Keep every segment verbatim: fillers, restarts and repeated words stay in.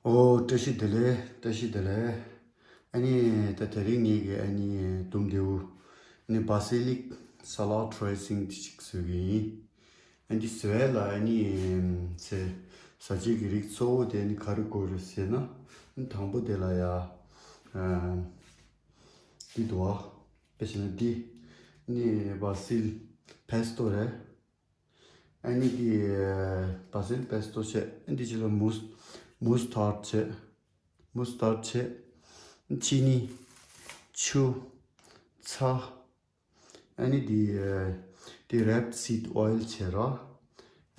ཨོ། བཀྲ་ཤིས་བདེ་ལེགས། བཀྲ་ཤིས་བདེ་ལེགས། ཨ་ནི་ད་དེ་རིང་ངེད་ཀྱི་ཨ་ནི་དུམ་བདེའུ་ནི་བ་སི་ལིག་ས་ལཱ་ཌི་ཌི་རེ་སིང་དེ་ཅིག་བཟོ་གི་ཡིན། ཨ་ནི་བཟོ་ཡ་ལ་ཨ་ནི་ཚེ་ཟ་བྱེད་ཀྱི་རིགས་གཙོ་བོ་དེ་ཨ་ནི་ག་རེ་དགོས་རེད་ཟེར་ན། ཨ་ནི་དང་པོ་དེ་ལ་ཡ་ཨ་འདི་འདུག་ཨ། དཔེ་བྱས་ན་འདི་ནི་བ་སིལ་པེ་སི་ཏོ་རེད། ཨ་ནི་འདི་བ་སིལ་པེ་སི་ཏོ་བྱས། ཨ་ནི་འདི་ཕྱི་ལ་མུས་མུས་ཊར་ཌི་བྱས། མུས་ཊར་ཌི་བྱས། ཅི་ནི། ཆུ། ཚྭ། ཨ་ནི་འདི་འདི་རེབ་སིད་ཨོ་ཡིལ་བྱས་ར།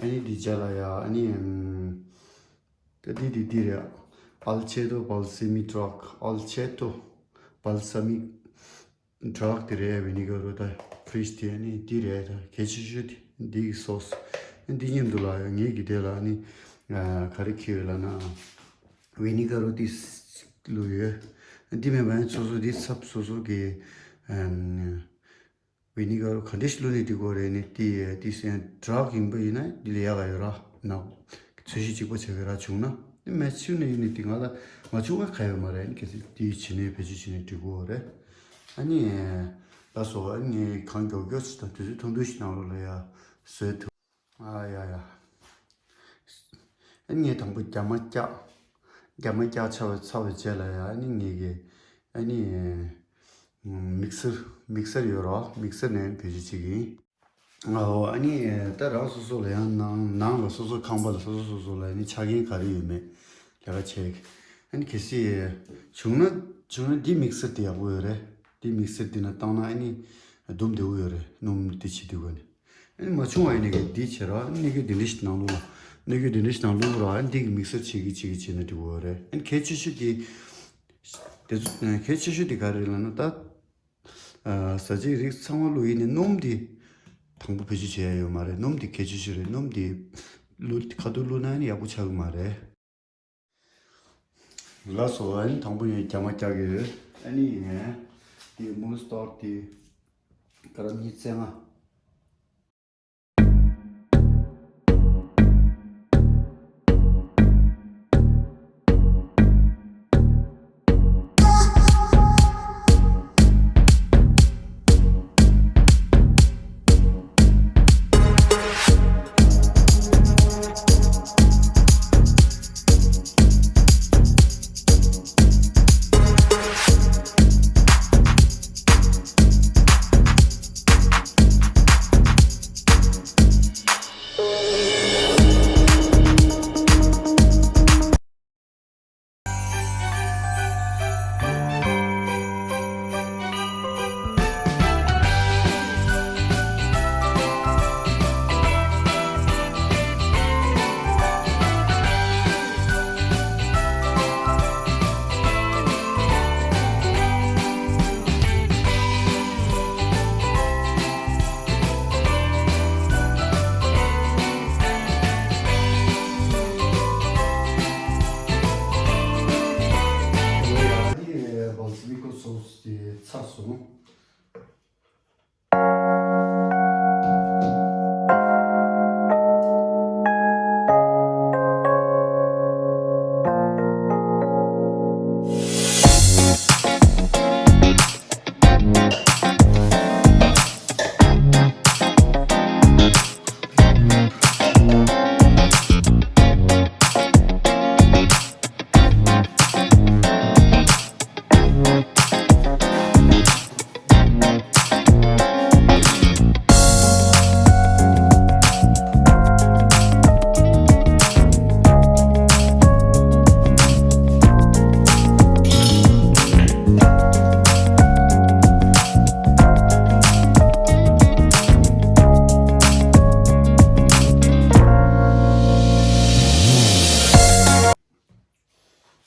ཨ་ནི་འདི་རྗེས་ལ་ཡ་ཨ་ནི་ཨམ། ད་འདི་འདི་འདི་རེད། ཨལ་ཆེ་ཏོ་བལ་སེ་མི་ཌྲག་ཨལ་ཆེ་ཏོ་བལ་སེ་མི་ཌྲག་དེ་རེད། ཝི་ནི་གར་རོ་ད་ཕི་རིཇ་དེ་ཨ་ནི་འདི་རེད། ད་གལ་ཆེ་ཤོས་དེ་འདི་གི་སོ་སི། འདི་མཉམ་དུ་ལ་ཡ་ངེད་ཀྱི་དེ་ལ་ཨ་ནི་ག་རེ་ཁྱེར་ཡོད་ལབ་ན། ཝི་ནི་གར་རོ་དེ་བླུགས་ཡོད། འདི་མེད་པ་ཡང་སོ་སོ་འདི་ཚབ་སོ་སོ་གི་ཨམ། ཝི་ནི་གར་ག་འདྲ་ཞིག་བླུགས་ནས་འགྲིག་གོ་རེད། ནི་དེ་དེ་སེན་ཌྲག་ཡིན་པ་ཡིན་ན་འདི་ལ་ཡག་ག་ཡོད་ར། ན་ཚོས་གཞི་གཅིག་པ་བྱ་གི་ར་བྱུང་ན། ནི་མེད་ཚུལ་ནས་ཡིན་ནི་དེ་ང་ལ་མ་བྱུང་བ་ག་ཡོད་མ་རེད། ནི་གལ་སྲིད་དེ་བྱས་ནས་བེད་སྤྱོད་བྱས་ནས་འགྲིག་གོ་རེད། ཨ་ནི་ལ་སོ་ཨ་ནི་གང་མགྱོགས་མགྱོགས་ཞིག་དང་དུས་ཚོད་ཐུང་ཐུང་ཞིག་ནང་ལོགས་ལ་ཡ་བཟོས་ཐུབ། ཨ་ཡ་ཡ། ཨ་ནི་ངས་དང་པོ་རྒྱ་མ་བཀྱག་རྒྱ་མ་བཀྱག་ཚར་བའི་ཚར་བའི་རྗེས་ལ་ཡ་ཨ་ནི་ངས་ཀྱི་ཨ་ནི་མིག་སར་མིག་སར་ཡོད་རོགས། མིག་སར་ནས་བེད་སྤྱོད་བྱེད་ཀྱི་ཡིན། ཨོ། ཨ་ནི་ད་རང་སོ་སོ་ལ་ཡང་ནང་ནང་ལ་སོ་སོ་ཁང་པ་ལ་སོ་སོ་སོ་སོ་ལ་ཨ་ནི་ཆ་རྐྱེན་ག་རེ་ཡོད་མེད་ལས་ཀ་བྱེད་ཀྱི། ཨ་ནི་གལ་སྲིད་བྱུང་ན་བྱུང་ན་འདི་མིག་སར་དེ་ཡག་པོ་ཡོད་རེད། འདི་མིག་སར་འདི་ན་བཏང་ན་ཨ་ནི་དུམ་བདེ་བོ་ཡོད་རེད། སྣུམ་འདི་བྱེད་དུས་ག་ནི། ཨ་ནི་མ་བྱུང་བ་ཡིན་ན་གི་འདི་བྱེད་ར། ཨ་ནི་གི་འདི་འདྲ་ཞིག་ནང་བླུགས་ར། ཨ་ནི་གི་འདི་འདྲ་ཞིག་ནང་བླུགས་ར། ཨ་ནི་འདི་གི་མིག་སར་བྱེད་ཀྱི་བྱེད་ཀྱི་བྱེད་ན་འགྲིག་གི་རེད། ཨ་ནི་གལ་ཆེ་ཤོས་དེ་དེ་ཚོ་གལ་ཆེ་ཤོས་དེ་ག་རེ་ལབ་ན། ད་ཟ་བྱེད་རིགས་ཚང་མ་བླུགས་ཡིན་ནའི་སྣུམ་དེ་དང་པོ་བེད་སྤྱོད་བྱེད་ཡ་ཡོད་མ་རེད། སྣུམ་དེ་གལ་ཆེ་ཤོས་རེད། སྣུམ་དེ་བླུགས་ཁ་ཐུག་བླུགས་ན་ཨ་ནི་ཡག་པོ་ཆགས་ཀྱི་མ་རེད། ལགས་སོ། ཨ་ནི་དང་པོ་ངས་རྒྱ་མ་བཀྱག་གི་ཡོད། ཨ་ནི་ངས་དེ་མུས་ཊར་ཌི་དེ་ག་ར་ཉི་ཤུ་རྩ་ལྔ། ཨ་ནི་བལ་སེ་མི་ཀོ་སོ་སི་དེ་ཚར་སོང་།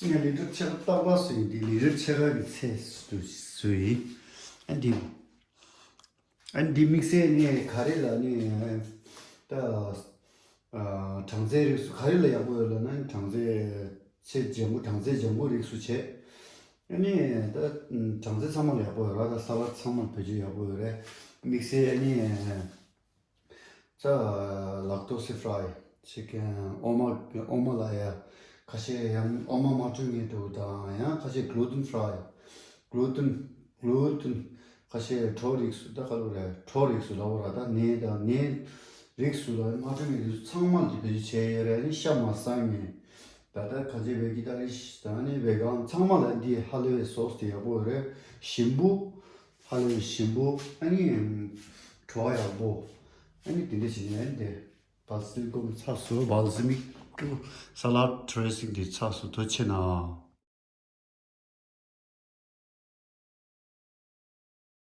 ངས་ལི་ཊར་ཕྱེད་ཀ་རྟག་པར་བཟོས་ཡིན། འདི་ལི་ཊར་ཕྱེད་ཀ་གི་ཚད་དུ་བཟོས་ཡིན། ཨ་འདི་ཨ་འདི་དམིགས་བསལ་ནས་ག་རེ་ལ་ནི་ད་ཨ་གྲང་ཚལ་རིགས་སུ་ག་རེ་ལ་ཡག་པོ་ཡོད་ལབ་ན། གྲང་ཚལ་ཚད་ལྗང་གུ། གྲང་ཚལ་ལྗང་གུ་རིགས་སུ་བྱས། ཨ་ནི་ད་གྲང་ཚལ་ཚང་མ་ལ་ཡག་པོ་ཡོད་རེད། ད་ས་ལ་ཌི་ཚང་མ་ལ་བེད་སྤྱོད་ཡག་པོ་ཡོད་རེད། དམིགས་བསལ་ཨ་ནི། ཙ་ལག་ཏོ་སི་ཕ་རའི་ཅིག་ཨོ་མ་ཨོ་མ་ལ་ཡ་ཁ་ ཁ་ཤས་ཡང་འོ་མ་མ་འཕྲོད་མཁན་འདུག་དང་ཡང་ཁ་ཤས་གླུ་ཏན་ཕྲ་ཡ། གླུ་ཏན། གླུ་ཏན། ཁ་ཤས་གྲོ་རིགས་སུ་ད་ག་ལོ་རེད། གྲོ་རིགས་སུ་ལ་འོ་ར་ད་ནས་དང་ནས་རིགས་སུ་ལ་མ་འཕྲོད་མཁན་དེ་ཚོ་ཚང་མ་ལ་དེ་བེད་སྤྱོད་བྱས་ཡོད་རེད། ཨ་ནི་ཤ་མ་སངས་མཁན། ད་ལྟ་ཁ་ཆེ་བེ་གི་ད་རི་ཤི་ད་ནི་བེ་གང་ཚང་མ་ལ་འདི་ཧ་ལས་པའི་སོ་སི་དེ་ཡག་པོ་རེད། ཞིམ་པོ། ཧ་ལས་པའི་ཞིམ་པོ། ཨ་ནི་བྲོ་བ་ཡག་པོ། ཨ་ནི་དེ་འདྲ་བྱས་ནས་འདི་བལ་སི་མིག་ཀོམ་ཚགས་སུ་བལ་སི་མིག་ཀོམ་ས་ལ་ཌི་ཌི་རེ་སིང་དེ་ཚགས་སུ་དོ་ཆེ་ན།